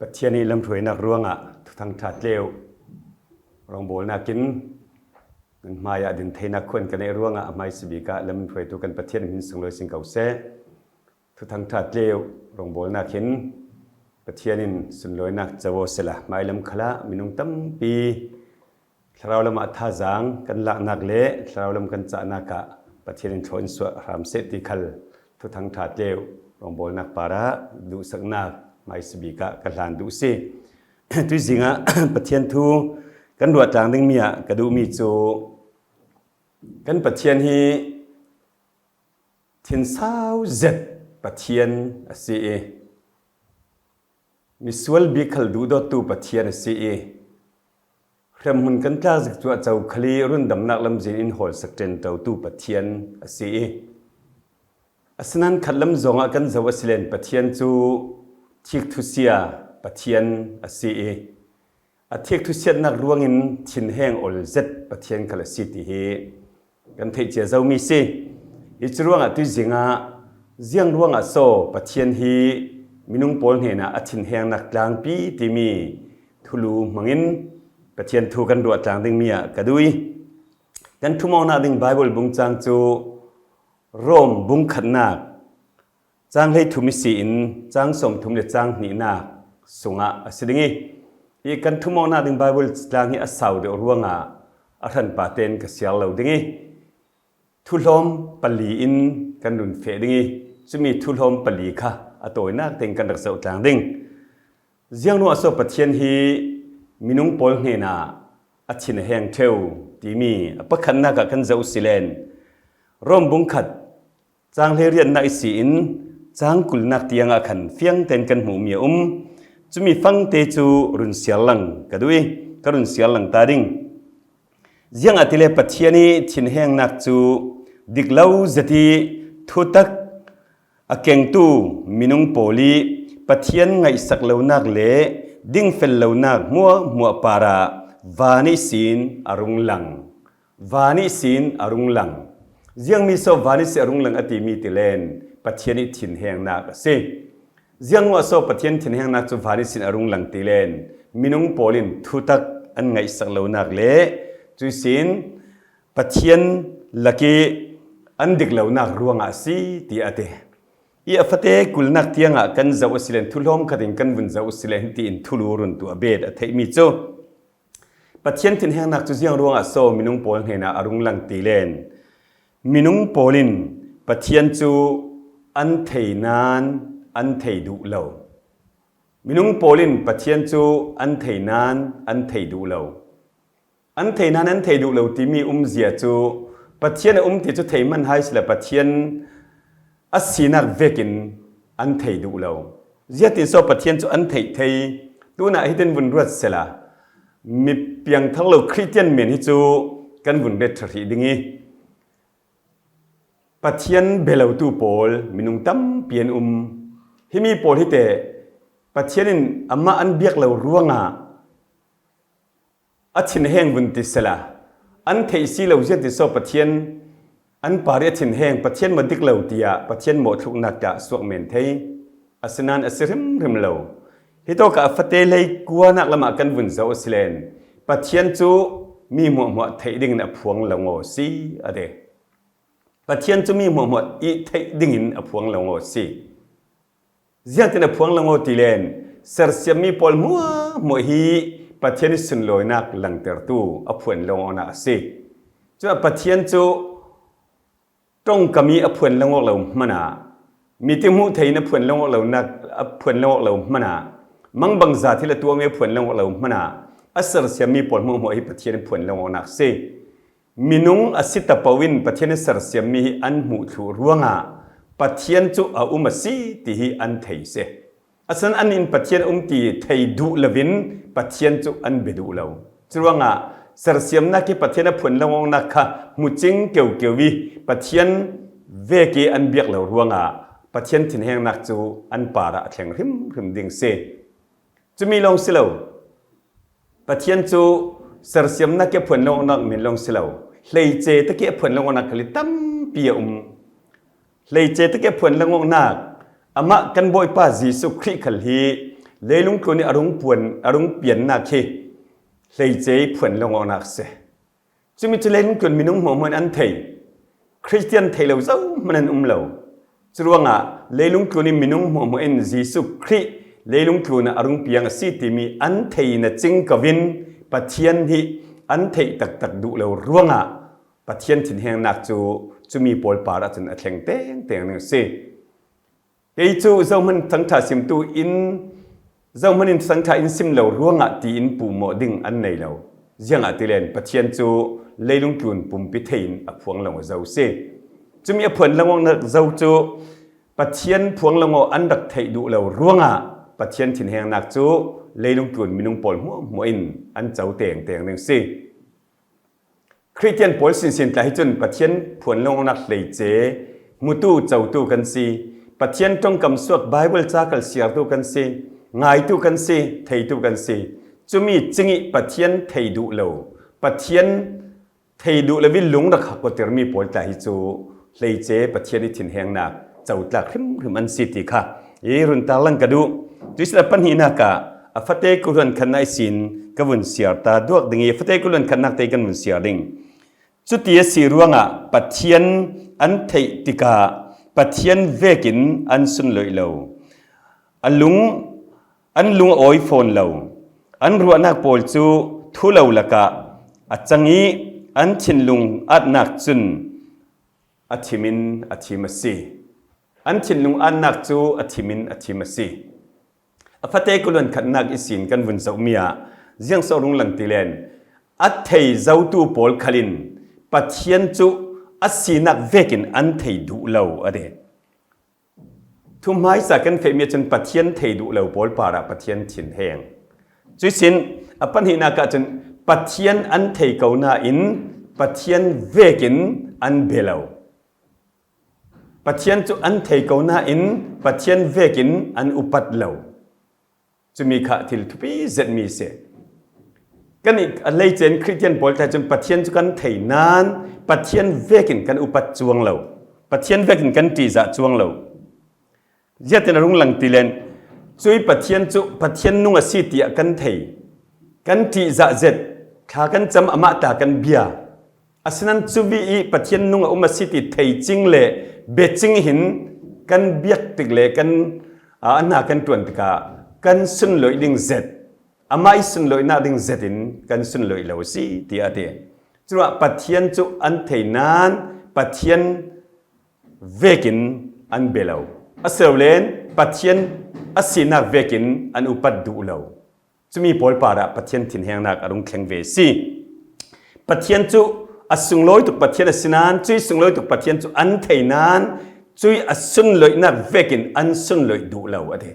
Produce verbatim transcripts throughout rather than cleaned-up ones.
Pathian i lamhruainak ruangah thuthang ṭha tleu rawngbawlnak in nan hmaiah din theinak khuan ka neih ruangah a hmaisabik ah lamhruaitu kan Pathian min sunglawi sin ko seh. Thuthang ṭha tleu rawngbawlnak hin Pathian in sunlawinak co aw sehla, hmailam khalah minung tampi thlarau lamah thazaang kan laknak le thlarau lam kan cahnak ah Pathian in thlaw in suah hram seh ti khal thuthang ṭha tleu rawngbawlnak parah duhsaknak hmaisabik ah ka hlan duh si. Tuizing ah Pathian thu kan ruah tlang dingmi ah ka duhmi cu kan Pathian hi thinsau zet Pathian a si i, misual bik khal duhdawttu Pathian a si i, hremhmun kan tlak zik cuahco khal i rundamnak lamzin in hawlsak ṭenṭotu Pathian a si i, asinain khatlam zongah kan zoh a si len Pathian cu thik thusia Pathian a si i, a thik thusiatnak ruangin thinheng ol zet Pathian khal a si ti hi kan theih cia zomi si. Hi cu ruangah tuizing ah ziang ruangah so Pathian hi minung pawl hnenah a thinhengnak tlangpi timi thulu hmangin Pathian thu kan ruah tlang dingmi ah ka duh i, kan thumawknak ding Baibal bungcang cu Rom bungkhatnak cang hleithum ihsi in cang sawmthum le cang hnihnak sungah a si ding i, hi kan thumawknak ding Baibal tlang hi a sau deuh ruangah a hranpa tein ka siar lo ding i, thuhlawm pali in kan run feh ding i, cumi thuhlawm pali kha a tawinak tein kan rak zoh tlang ding. Ziang ruangah so Pathian hi minung pawl hnenah a thin a heng ṭheu timi a pakhatnak ah kan zoh si len Rom bungkhat cang hleiriatnak ihsi in cang kulnak tiangah khan fiang tein kan hmuhmi a um. Cumi fangte cu run siar lang ka duh i, ka run siar lang ta ding. Ziangahtile Pathian i thinhengnak cu dik lo zet i thutak a kengtu minung pawl i Pathian ngaihsak lonak le dingfel lonak hmuahhmuah parah van ihsin a rung lang. Van ihsin a rung lang. Ziangmi so van ihsin a rung lang a timi ti len Pathian i thinhengnak a si. Ziang ruangah so Pathian thinhengnak cu van ihsin a rung lang ti len minung pawl in thutak an ngaihsak lonak le cuihsin Pathian lak i an dik lonak ruangah a si ti a ti. I a fate kulnak tiangah kan zoh a si len, thuhlawm khat in kan vun zoh a si len, hiti in thulu run tuah bet a theihmi cu Pathian thinhengnak cu ziang ruangah so minung pawl hnenah a rung lang ti len minung pawl in Pathian cu an thei nain an thei duh lo. Minung pawl in Pathian cu an thei nain an thei duh lo. An thei nain an thei duh lo timi umzia cu Pathian a um ti cu thei hman hai sila, Pathian a sinak vekin an thei duh lo. Ziatin so Pathian cu an theih thei? Tunah hitin vun ruat sila, mi piangthar lo Khristian men hi cu kan vun ret ṭha hrih ding i, Pathian bia lotu pawl minung tampi an um. Himi pawl hi teh Pathian in amah an biak lo ruangah a thinheng vun ti sila, an theih si lo ziatin so Pathian an par i a thinheng, Pathian maw dik lo tiah Pathian mawhthluknak ah suak men thei. Asinain a si hrimhrim lo. Hitawkah a fate hlei kuanak lamah kan vun zoh a si len Pathian cu mi hmuahhmuah theih dingin a phuang lo ngaw si a ti. Pathian cu mi hmuahhmuah i theih dingin a phuang lo ngaw si. Ziangtin a phuang lo ngaw ti len sersiammi pawl hmuahhmuah hi Pathian i sunlawinak langtertu a phuan lo ngawknak a si. Cun Pathian cu ṭongkam i a phuan lo ngawk lo hmanah, mi ti hmuh thei in a phuan lo ngawk lonak, a phuan lo ngawk lo hmanah, mangbangza thil a tuahmi a phuan lo ngawk lo hmanah, a sersiammi pawl hmuahhmuah hi Pathian a phuan lo ngawknak a si. Minung a si tapo in Pathian a sersiammi hi an hmuh thluh ruangah Pathian cu a um a si ti hi an thei si. Asinain an in Pathian a um ti thei duh loin Pathian cu an bia duh lo. Curuangah sersiamnak i Pathian a phuan lo ngawknak kha hmu cing keukeu i Pathian vek i an biak lo ruangah Pathian thinhengnak cu an parah a thleng hrimhrim ding si. Cumi lawng si lo. Pathian cu sersiamnak i a phuan lo ngawknak men lawng si lo. Hleice tak i a phuan lo ngawknak khal hi tampi a um. Hleice tak i a phuan lo ngawknak, amah kan Bawipa Jesuh Khrih khal hi leilung tlun ih a rung puan, a rung piannak hi hleice ih phuan lawng awknak si. Cumi cu leilung tlun minung hmuahhmuah in an thei. Khristian thei lo zohman an um lo. Curuangah leilung tlun ih minung hmuahhmuah in Jesuh Khrih leilung tlun ah a rung piang a si timi an thei na cing ko in Pathian hi an theih taktak duh lo ruangah Pathian thinhengnak cu cumi pawl parah cun a thleng tengteng ding a si. Kei cu zohman thangṭha simtu in, zohman in thangṭha in sim lo ruangah tiin puhmawh ding an nei lo. Ziangahtile Pathian cu leilung tlun pumpi thei in a phuang lo zo si. Cumi a phuan lawng awknak zo cu Pathian phuang lawng aw an rak theih duh lo ruangah Pathian thinhengnak cu leilung tlun minung pawl hmuahhmuah in an co tengteng ding si. Khristian pawl sinsin tla hi cun Pathian phuan lawng awknak hleice hmutu cotu kan si. Pathian ṭongkam suak Baibal ca kal siartu kan si. Ngaitu kan si, theitu kan si. Cumi cingih Pathian thei duh lo, Pathian thei duh lo ih lung rak hak awtirmi pawl tla hi cu hleice Pathian ih thinhengnak cotlak hrimhrim an si ti kha i run tarlang ka duh. Tuihsin a pahnihnak ah a fate kuluan khatnak ihsin ka vun siar ta duak ding ih a fate kuluan khatnak te kan vun siar ding. Cuti a si ruangah Pathian an theih tikah Pathian vekin an sunloih lo. A lung, an lung a awi fawn lo. An ruahnak pawl cu thu lo lakah a cang ih an thinlung atnak cun a thim in a thim a si. An thinlung atnak cu a thim in a thim a si. A fate kuluan khatnak ihsin kan vun zohmi ah ziang so rung lang ti len a thei zotu pawl khal in Pathian cu a sinak vekin an thei duh lo a ti. Thuhmaisa kan fehmi ahcun Pathian thei duh lo pawl parah Pathian thinheng. Cuihsin a pahnihnak ahcun Pathian an thei ko nain Pathian vekin an bia lo. Pathian cu an thei ko nain Pathian vekin an upat lo. Cumi kha thil thupi zetmi si. Kan ih a hleice in Khristian pawl tla cun Pathian cu kan thei nain Pathian vekin kan upat cuang lo. Pathian vekin kan ṭihzah cuang lo. Ziatin a rung lang ti len cuih Pathian cu Pathian nung a si tiah kan thei. Kan ṭihzah zet, thla kan cam, amah tla kan bia. Asinain cuvi ih Pathian nung a um a si ti thei cing le bia cing hin kan biak tik le kan, aa, a hna kan ṭuan tikah kan sunloih ding zet, amah ih sunloihnak ding zetin kan sunloih lo a si, tiah a ti. Curuangah Pathian cu an thei nain Pathian vekin an bia lo. Asilole Pathian a sinak vekin an upat duh lo. Cumi pawl parah Pathian thinhengnak a rung thleng ve a si. Pathian cu a sunglawi tuk Pathian a si nain, cuih sunglawi tuk Pathian cu an thei nain, cuih a sunloihnak vekin an sunloih duh lo a ti.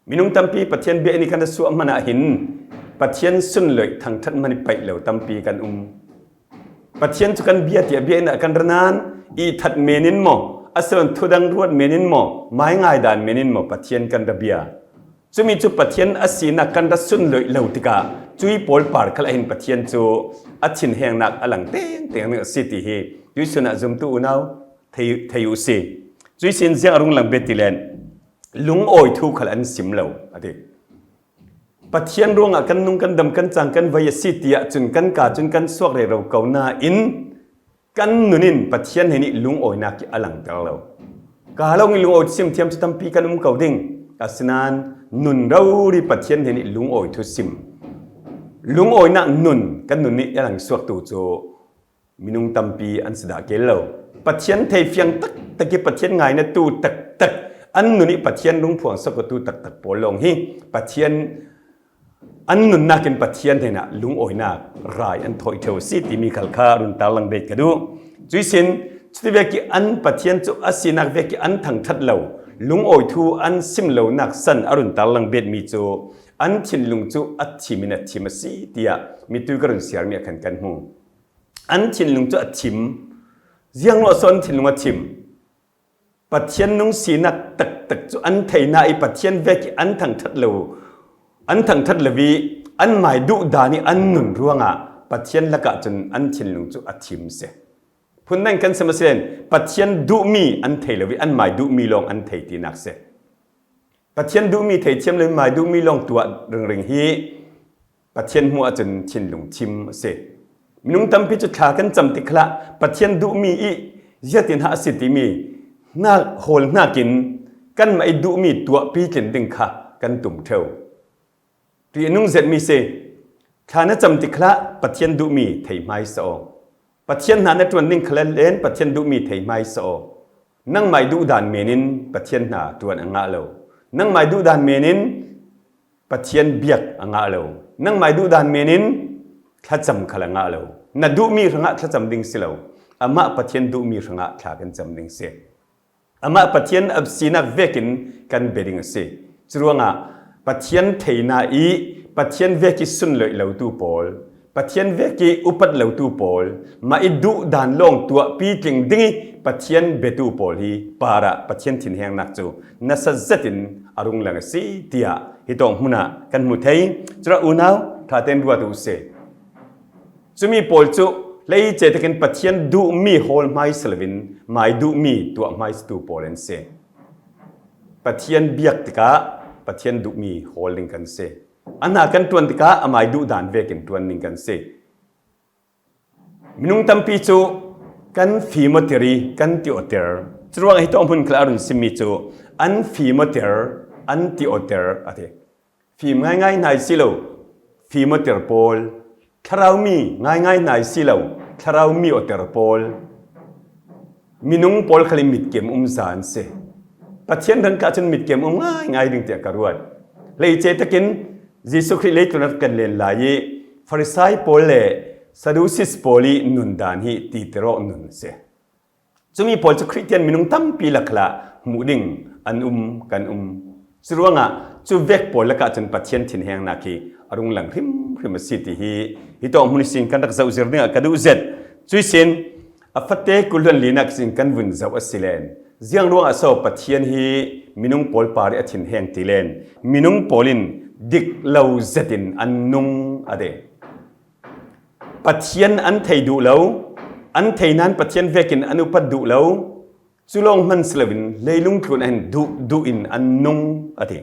Minung tampi Pathian biakinn ih kan ra suah hmanh ah hin Pathian sunloih thangṭhat hmanh ih paih lo tampi kan um. Pathian cu kan bia tiah biakinn ah kan ra nain, ihthat men in maw, a si lo in thudang ruat men in maw, mai ngaidan men in maw, Pathian kan ra bia. Cumi cu Pathian a sinak kan ra sunloih lo tikah, cuih pawl par khal ah hin Pathian cu a thinhengnak a lang tengteng ding a si ti hi tuihsun ah zumtu unau thei, thei uh si. Cuihsin ziang a rung lang bet ti len, lungawi thu khal an sim lo, a ti. Pathian ruangah kan nung, kan dam, kan cang, kan vai a si tiah cun kan kaa cun kan suak rero ko nain kan nun in Pathian hnenih lungawinak ih a langter lo. Kaa lo ih lungawi sim thiam cu tampi kan um ko ding. Asinain nun rori Pathian hnenih lungawi thu sim, lungawinak nun kan nun ih a lang suaktu cu minung tampi an si dah keel lo. Pathian theifiang taktak ih Pathian ngainatu taktak an nun ih Pathian rung phuang suaktu taktak pawl lawng hi Pathian an nunnak in Pathian hnenah lungawinak rai an thawih ṭheu a si timi khal kha run tarlang bet ka duh. Cuihsin cuti vekih an Pathian cu a sinak vekih an thangṭhat lo, lungawi thu an sim lonak san a run tarlang betmi cu an thinlung cu a thim in a thim a si tiah mitu ka run siarmi ah khan kan hmu. An thinlung cu a thim. Ziangruangah so an thinlung a thim? Pathian nung sinak taktak cu an thei nain Pathian vekih an thangṭhat lo, an thangṭhat lo ih anmai duh dan ih an nun ruangah Pathian lakah cun an thinlung cu a thim si. Phundang kan sim a si len Pathian duhmi an thei lo ih anmai duhmi lawng an thei tinak si. Pathian duhmi theithiam le mai duhmi lawng tuah ringring hi Pathian hmuh ahcun thinlung thim a si. Minung tampi cu thla kan cam tikhalah Pathian duhmi i ziatin hah a si timi hnak hawl hnakin kanmah i duhmi tuahpi tlin ding kha kan tum ṭheu. Ṭihnung zetmi si. Thla na cam tikhalah Pathian duhmi thei hmaisa aw. Pathian hna na ṭuan ding khalah len Pathian duhmi thei hmaisa aw. Nangmah i duh dan menin Pathian hna ṭuan a ngah lo. Nangmah i duh dan menin Pathian biak a ngah lo. Nangmah i duh dan menin thlacam khal a ngah lo. Na duhmi hrangah thlacam ding si lo. Amah Pathian duhmi hrangah thla kan cam ding si. Amah Pathian a sinak vekin kan bia ding a si. Curuangah Pathian theihna i Pathian vek i sunloih lotu pawl, Pathian vek i upat lotu pawl, mah i duh dan lawng tuahpi tling ding i Pathian biatu pawl hi parah Pathian thinhengnak cu nasa zetin a rung lang a si, tiah hitawk hmunah kan hmu thei. Curuangah unau, ṭha tein ruat u sih. Cumi pawl cu hleice takin Pathian duhmi hawl hmaisa loin mai duhmi tuah hmaisatu pawl an si. Pathian biak tikah Pathian duhmi hawl ding kan si. A hna kan ṭuan tikah amai duh dan vekin ṭuan ding kan si. Minung tampi cu kan fimawtir i kan tiawhter. Curuangah hitawk hmun khalah a run simmi cu an fimawtir, an tiawhter a ti. Fim ngaingai hna i si lo, fimawtir pawl, thlarau mi ngaingai hna i si lo, thlarau mi awter pawl, minung pawl khal i mitkem um za an si. Pathian rangkah cun mitkem um ngaingai ding tiah ka ruat. Hleice takin Jesuh Khrih leitlun a kan len lai i Farisai pawl le Saddusis pawl i nundan hi titer awk nun a si. Cumi pawl cu Khristian minung tampi lakah hmuh ding an um, kan um. Curuangah cu vek pawl lakah cun Pathian thinhengnak hi a rung lang hrimhrim a si ti hi hitawk hmun ihsin kan rak zoh zir dingah ka duh zet. Cuihsin a fate kul hluan linak ihsin kan vun zoh a si len. Ziang ruangah so Pathian hi minung pawl par i a thinheng ti len? Minung pawl in dik lo zetin an nung a ti. Pathian an thei duh lo, an thei nain Pathian vekin an upat duh lo, cu lawng hman si loin leilung tlun ah hin duh, duh in an nung a ti.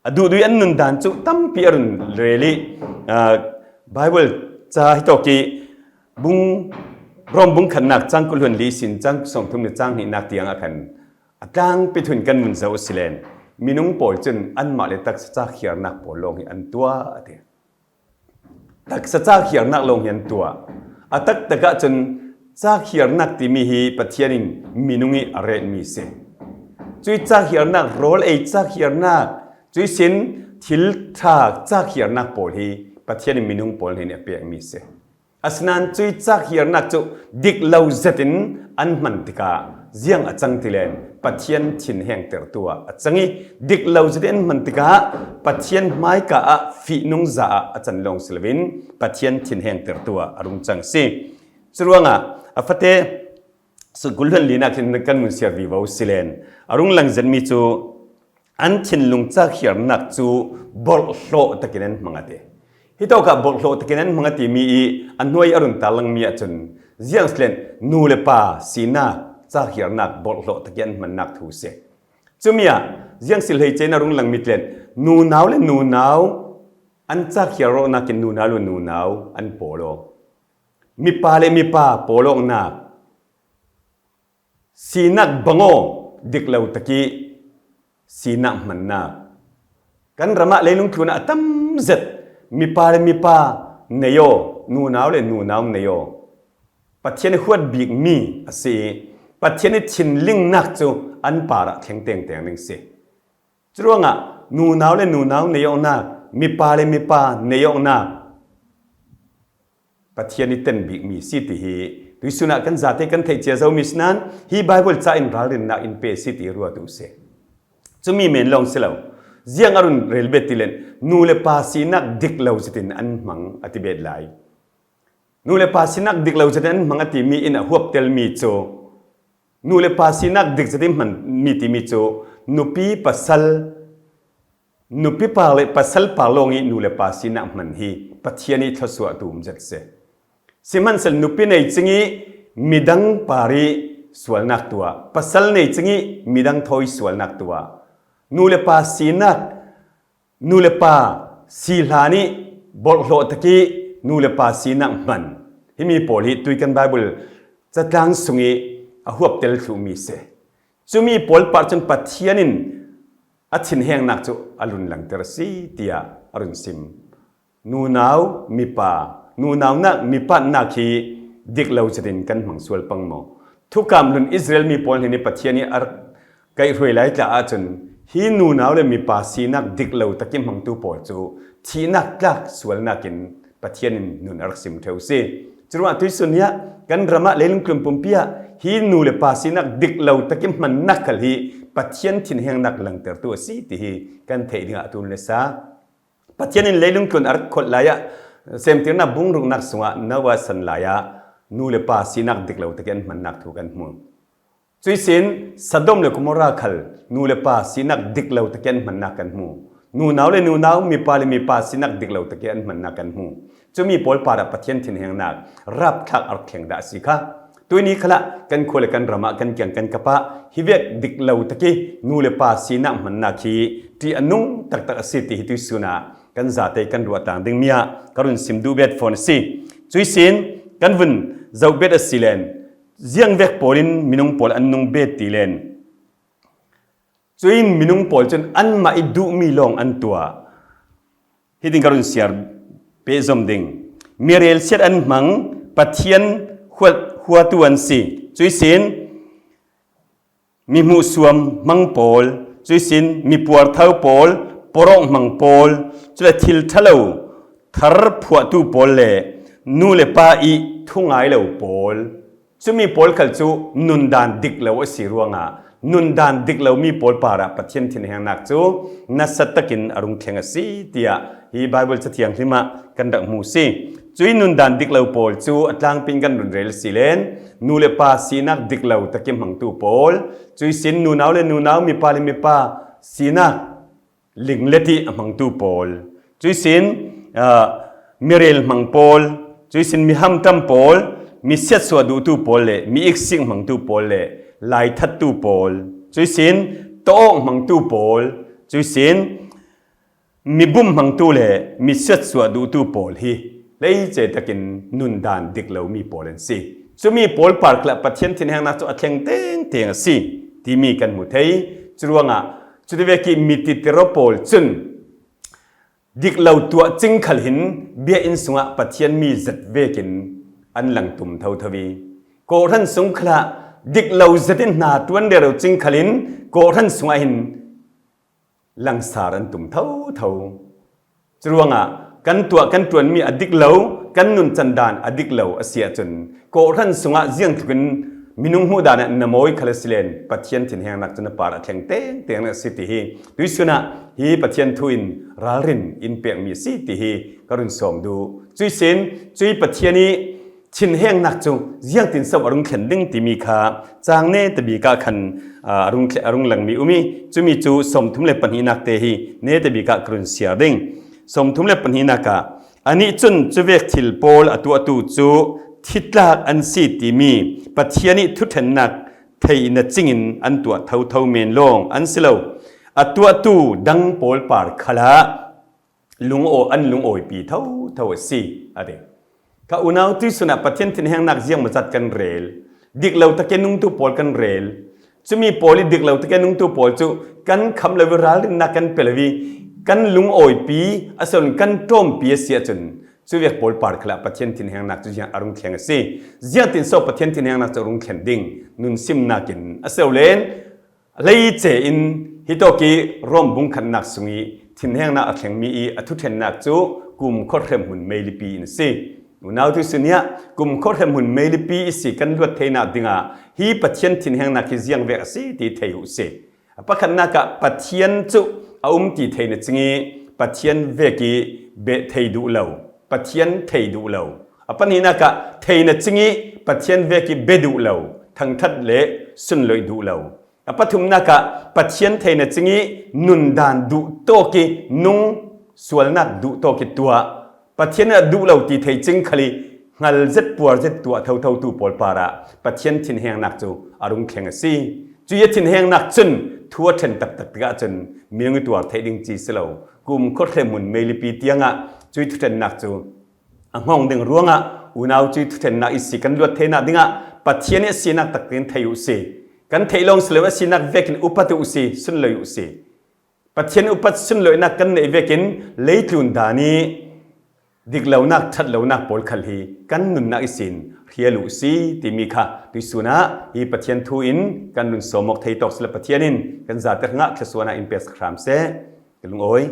A duhduh i an nun dan cu tampi a run rel i, aa, Bible ca hitawk i bung, Rom bung khatnak cang kul hluan li sin cang sawmthum le cang hnihnak tiang ah khan a tlangpi thun kan vun zoh a si len. Minung pawl cun anmah le taksa cak hiarnak pawl lawng hi an tuah a ti. Taksa cak hiarnak lawng hi an tuah. A taktak ahcun cak hiarnak timi hi Pathian in minung i a relmi si. Cui cak hiarnak, rawl ei cak hiarnak, cui sin thil ṭha cak hiarnak pawl hi Pathian in minung pawl hnen i a pekmi si. Asinain cui cak hiarnak cu dik lo zetin an hman tikah ziang a cang ti len? Pathian thinhengtertu ah a cang i, dik lo zetin an hman tikah Pathian hmaika ah fihnung za ah a can lawng si loin Pathian thinhengtertu ah a rung cang a si. Curuangah a fate kul hluan linak hin kan vun siar vivo si len. A rung lang zetmi cu an thinlung cak hiarnak cu borhhlawh takin an hmang a ti. Hitawkah borhhlawh takin an hmang a timi i a hnuai a run tarlangmi ahcun ziang si len? Nu le pa sinak cak hiarnak borhhlawh takin an hmannak thu si. Cumi ah ziang si? Hleice in a rung langmi ti len nunau le nunau an cak hiar awknak in nunau le nunau an pawl aw. Mipa le mipa pawl awknak, sinak bang aw, dik lo tak i sinak hmannak. Kan ram ah leilung tlun ah a tam zet mipa le mipa nei aw, nunau le nunau nei aw. Pathian i huat bikmi a si i Pathian i thinlingnak cu an parah thleng tengteng ding si. Curuangah nunau le nunau nei awknak, mipa le mipa nei awknak, Pathian i ten bikmi si ti hi tuihsun ah kan zate kan theih cia zomi si nain hi Bible ca in ralrinnak in pe si ti ruat u sih. Cumi men lawng si lo. Ziang a run rel bet ti len nu le pa sinak dik lo zetin an hmang a ti bet lai. Nu le pa sinak dik lo zetin an hmang a timi in a huaptelmi cu nu le pa sinak dik zetin hman mi timi cu nupi pasal, nupi par le pasal par lawng i nu le pa sinak hman hi Pathian i thluasuah tum zet si. Sihmanhsehlaw nupi nei cing i midang par i sualnak tuah, pasal nei cing i midang thawi sualnak tuah. Nu le pa sinak, nu le pa si hlan ih bawlhhlawh tak ih nu le pa sinak hman. Himi pawl hi tui kan Bible catlang sungih a huaptel thluhmi si. Cumi pawl par cun Pathian in a thinhengnak cu a lunlangter a si, tiah a run sim. Nunau mipa, nunaunak mipaatnak hi dik lo zetin kan hmang sual pang maw? Thukam hlun Israel mi pawl hnen ih Pathian ih a kaihhruai lai tla ahcun hi nunau le mipa sinak dik lo tak ih hmangtu pawl cu thihnak tlak sualnak in Pathian in nun a rak sim ṭheu si. Curuangah tuihsun ni ah kan ram ah leilungtlun pumpi ah hi nu le pa sinak dik lo tak ih hmannak khal hi Pathian thinhengnak langtertu a si ti hi kan theih dingah a tum le sa. Pathian in leilungtlun a rak kholh lai ah, semtirnak bung ruknak sungah Noah san lai ah nu le pa sinak dik lo tak ih an hmannak thu kan hmu. Cuihsin Sodom le Gomorrah khal nu le pa sinak dik lo tak ih an hmannak kan hmu. Nunau le nunau, mipa le mipa sinak dik lo tak ih an hmannak kan hmu. Cumi pawl parah Pathian thinhengnak rapthlak a rak thleng dah a si kha. Tuihni khalah kan khua le kan ram ah kan kiang kan kap ah hi vek dik lo tak ih nu le pa sinak hmannak hi ṭih a nung taktak a si ti hi tuihsun ah kan zate kan ruah tlang dingmi ah ka run sim duh bet fawn a si. Cuihsin kan vun zoh bet a si len ziang vek pawl in minung pawl an nung bet ti len. Cuih in minung pawl cun anmah ih duhmi lawng an tuah. Hiding ka run siar pehzom ding. Mi relsiat an hmang, Pathian huat, huatu an si. Cuihsin mi hmuhsuam hmang pawl, cuihsin mi puarthau pawl, porawh hmang pawl, cule thil ṭha lo thar phuahtu pawl le nu le pa ih thungai lo pawl. Cumi pawl khal cu nundan dik lo a si ruangah nundan dik lomi pawl parah Pathian thinhengnak cu nasa takin a rung thleng a si, tiah hi Baibal Cathiang hlim ah kan rak hmu si. Cuih nundan dik lo pawl cu a tlangpi in kan run rel si len nu le pa sinak dik lo takin hmangtu pawl, cuihsin nunau le nunau, mipa le mipa sinak linglet ih a hmangtu pawl, cuihsin, aa, mi rel hmang pawl, cuihsin mi hamṭam pawl, mi siatsuah duhtu pawl le mi iksik hmangtu pawl le laithattu pawl, cuihsin tawh hmangtu pawl, cuihsin mi bum hmangtu le mi siatsuah duhtu pawl hi leice takin nundan dik lomi pawl an si. Cumi pawl par khalah Pathian thinhengnak cu a thleng tengteng a si timi kan hmu thei. Curuangah cutivek ih mi titiro pawl cun dik lo tuah cing khal hin biakinn sungah Pathian mi zat vekin an lang tum thotho ih, kawhhran sung khalah dik lo zat in hna ṭuan rero cing khal hin kawhhran sungah hin langsar an tum thotho. Curuangah kan tuah kan ṭuanmi a dik lo, kan nuncan dan a dik lo a si ahcun kawhhran sungah ziangtlukin minung hmuh dan ah na mawi khal a si len Pathian thinhengnak cu na par a thleng tengteng a si ti hi tuihsun ah hi Pathian thu in ralrin in pekmi a si ti hi ka run sawm duh. Cuihsin cuih Pathian ih thinhengnak cu ziangtin so a rung thlen ding timi kha cang neta bik ah khan, aa, a rung thlen, a rung langmi um ih, cumi cu sawmthum le pahnihnak te hi neta bik ah ka run siar ding. Sawmthum le pahnihnak ah, anih cun cuvek thil pawl a tuahtu cu thitlak an si timi Pathian ih thuṭhennak theihna cingin an tuah thotho men lawng an si lo. A tuahtu dang pawl par khalah lungaw, an lungawipi thotho a si, a ti. Kha unau tuihsun ah Pathian thinhengnak ziangmawzat kan rel, dik lo takin nungtu pawl kan rel. Cumi pawl ih dik lo takin nungtu pawl cu kan kham lo ih ralrinnak kan pe lo ih kan lungawipi a si lo in kan ṭawmpi a si ahcun cuvek pawl par khalah Pathian thinhengnak cu ziang a rung thleng a si. Ziangtin so Pathian thinhengnak cu a rung thlen ding nunsimnak in a si lo len, leice in hitawk ih Rom bung khatnak sung ih thinhengnak a thlengmi ih a thuṭhennak cu kumkhua hremhmun meilipi in a si. Unau tuihsun ni ah kumkhua hremhmun meilipi ihsi kan luat theinak dingah hi Pathian thinhengnak hi ziangvek a si ti thei uh si. A pakhatnak ah Pathian cu a um ti theihna cing ih Pathian vek ih beh thei duh lo, Pathian thei duh lo. A pahnihnak ah theihna cing ih Pathian vek ih beh duh lo, thangṭhat le sunloih duh lo. A pathumnak ah Pathian theihna cing ih nundan duhtawk ih nung, sualnak duhtawk ih tuah. Pathian in a duh lo ti thei cing khal ih hngal zet puar zet tuah thothotu pawl parah Pathian thinhengnak cu a rung thleng a si. Cuih a thinhengnak cun Thu a ṭhen taktak tikah cun minung i tuar theih ding ci si lo. Kum khuahrem hmun meilipi tiangah cuih thuṭhennak cu a hngawng ding ruangah unau cuih thuṭhennak i si kan luat theinak dingah Pathian nih a sinak taktakin theih uh si. Kan theih lawng si lo, a sinak vekin upat uh si, sunlawih uh si. Pathian upat sunlawinak kan neih vekin leitlun dan i dik lonak, ṭhat lonak pawl khal hi kan nunnak ihsin hrial uh si timi kha tuihsun ah hi Pathian thu in kan run sawm awk thei tawk sila Pathian in kan zate hrangah thluasuahnak in pek sak hram seh. Ka lungawi.